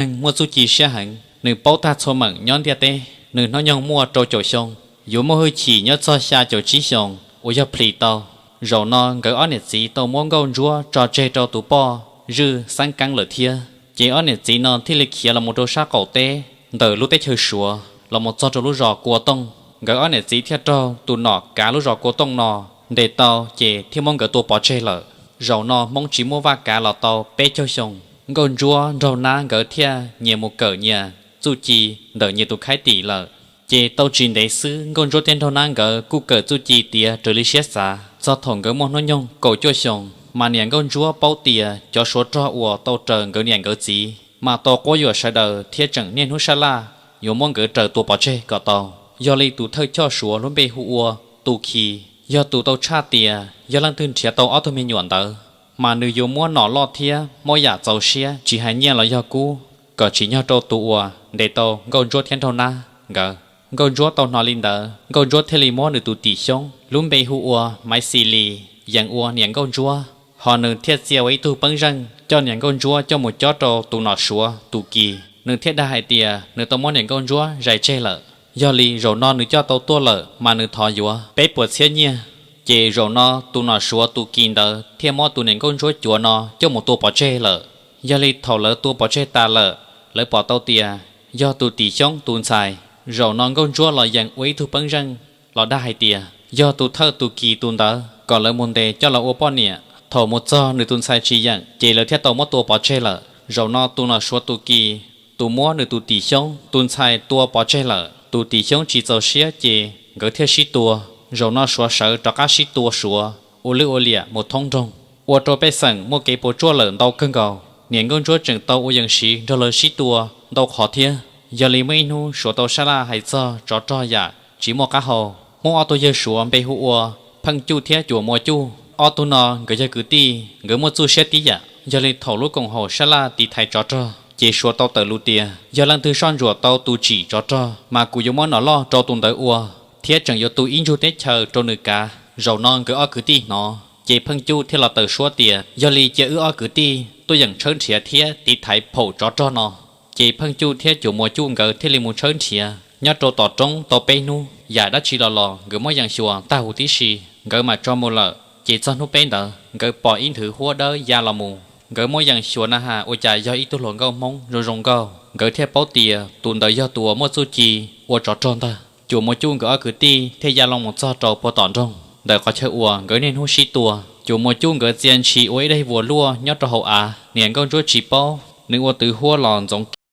neeg muaj txuj ci siab heev, nws paub tag txhua meem nyob ntiaj teb. Nws hnub nyoog muaj rau caum xyoo, yuav muaj hwj chim nyob txog xya caum tsib xyoos uas yog plhis tau. Zaum no nkawd ob niam txiv tau muab Nkauj Ntsuab tso tseg rau tus poj Zwj Xab Keeb lawm thiab, ces ob niam txiv no thiaj li khiav los mus rau sab qaum teb ntawm lub teb chaws Suav los mus txog rau lub zos Kua Tooj. Nkawd ob niam txiv thiaj raug tus nom kav lub zos Kua Tooj no ntes tau ces thiaj muab nkawd tua pov tseg lawm. Zaum no Hmoob tsis muaj vaj kav los tau peb caug xyoo, Nkauj Ntsuab nraug Nab nkawd thiaj nyias mus kawm nyias txuj ci ntawm nyias tus khaib tim lawm. Ces tau tsis ntev xwb Nkauj Ntsuab thiab nraug Nab nkawd kuj kawm txuj ci tiav raws li siab xav. Txog thaum nkawd muaj hnub nyoog kaum cuaj xyoos mas niam Nkauj Ntsuab paub tias cov Suav rog uas tau raws nkawd niam nkawd txiv mas tau quab yuam sawv daws thiab tseem niaj hnub sab laj yuav muab nkawd raws tua pov tseg kom tau. Yog li tus thawj choj Suav lub npe hu ua Tus Khis yog tus tau tshaj tias yog leej twg nrhiav tau ob tug me nyuam ntawd mas nws yuav muab nom loj thiab muab yam txaus siab tsis hais nyiaj los yog kub kom tsim nyog rau tus uas ntes tau Nkauj Ntsuab thiab nraug Nab nkawd. Nkauj Ntsuab tau hnov li ntawd, Nkauj Ntsuab thiaj li muab nws tus tim xyoob lub npe hu ua Maiv Xis Lis yees ua niam Nkauj Ntsuab, ho nws thiaj txia ua ib tug peeb zeej coj niam Nkauj Ntsuab coj mus cob rau tus nom Suav Tus Kis. Nws thiaj dag hais tias nws tau muab niam Nkauj Ntsuab zais tseg lawm, yog li zaum no nws coj tau tuaj lawm mas nws thov yuav peb puas txhiab nyiaj. Ces zaum no tus nom Suav Tus Kis ntawd thiaj muab tus niam Nkauj Ntsuab cuav no coj mus tua pov tseg lawm. Yog li thaum lawv tua pov tseg tas lawm, lawv pom tau tias yog tus tim xyoob tus ntxhais. Zaum no Nkauj Ntsuab los yees ua ib tug peeb zeej los dag hais tias yog tus thawj Tus Kis tus ntawd kom lawv mus ntes coj los ua poj niam. Thaum mus txog nws tus ntxhais tsis yeem ces lawv thiaj tau muab tua pov tseg lawm. Zaum no tus nom Suav Tus Kis tus muab nws tus tim xyoob tus ntxhais tua pov tseg lawm, tus tim xyoob tsis txaus siab ces nkawd thiaj sib tua. Zaum no Suav sawv rov qab sib tua Suav ua lwj ua liam mus thoob nroog, ua rau pej xeem muaj kev puas tsuaj lawm ntau kawg nkaus. Niam Nkauj Ntsuab tseem tau ua yees siv nrog lawv sib tua ntau qhov thiab. Yog li muaj ib hnub Suav tau sab laj hais txog tsov rog yam tsis muaj qab hau. Hmoob ob tug yawg Suav npe hu ua Pheej Cuj thiab Cuam Muas Cuj, ob tug no nkawd yog kwv tij, nkawd muaj txuj siab tib yam. Yog li thaum lub koom haum sab laj tiv thaiv tsov rog ces Suav tau tawm lus tias yog leej twg soj ntsuam tau tus tsim tsov rog mas kuv yuav muab nom loj rau tus ntawd ua, thiab tseem yuav tu ib ntsug teb chaws rau nws kav. Zaum no nkawd ob kwv tij hnov ces Pheej Cuj thiaj los tawm suab tias yog li cia wb ob kwv tij tuaj yeem tshawb nrhiav thiab tiv thaiv phaum tsov rog no. Ces Pheej Cuj thiab Cuam Muas Cuj nkawd thiaj li mus tshawb nrhiav nyob rau tom roob tau peb hnub, yam dab tsi los los nkawd muab yees xyuas tag huv tib si, nkawd mam tso mus lawm. Ces txog hnub peb ntawd nkawd pom ib nthwv huab dawb ya los mus. Nkawd muab yees xyuas na has ua cas yog ib tug hluas nkauj Hmoob zoo zoo nkauj, nkawd thiaj paub tias tus ntawd yog tus uas muaj txuj ci ua tsov rog ntag. Cuam Muas Cuj nkawd ob kwv tij thiaj ya loo mus txog rau puag tom nroog ntawm qhov chaw uas nkawd niaj hnub sib tua. Cuam Muas Cuj nkawd txia ntshis ua ib daim vuas luaj nyob rau hauv av, niam Nkauj Ntsuab tsis paub, nws ua twv huab los ntxoov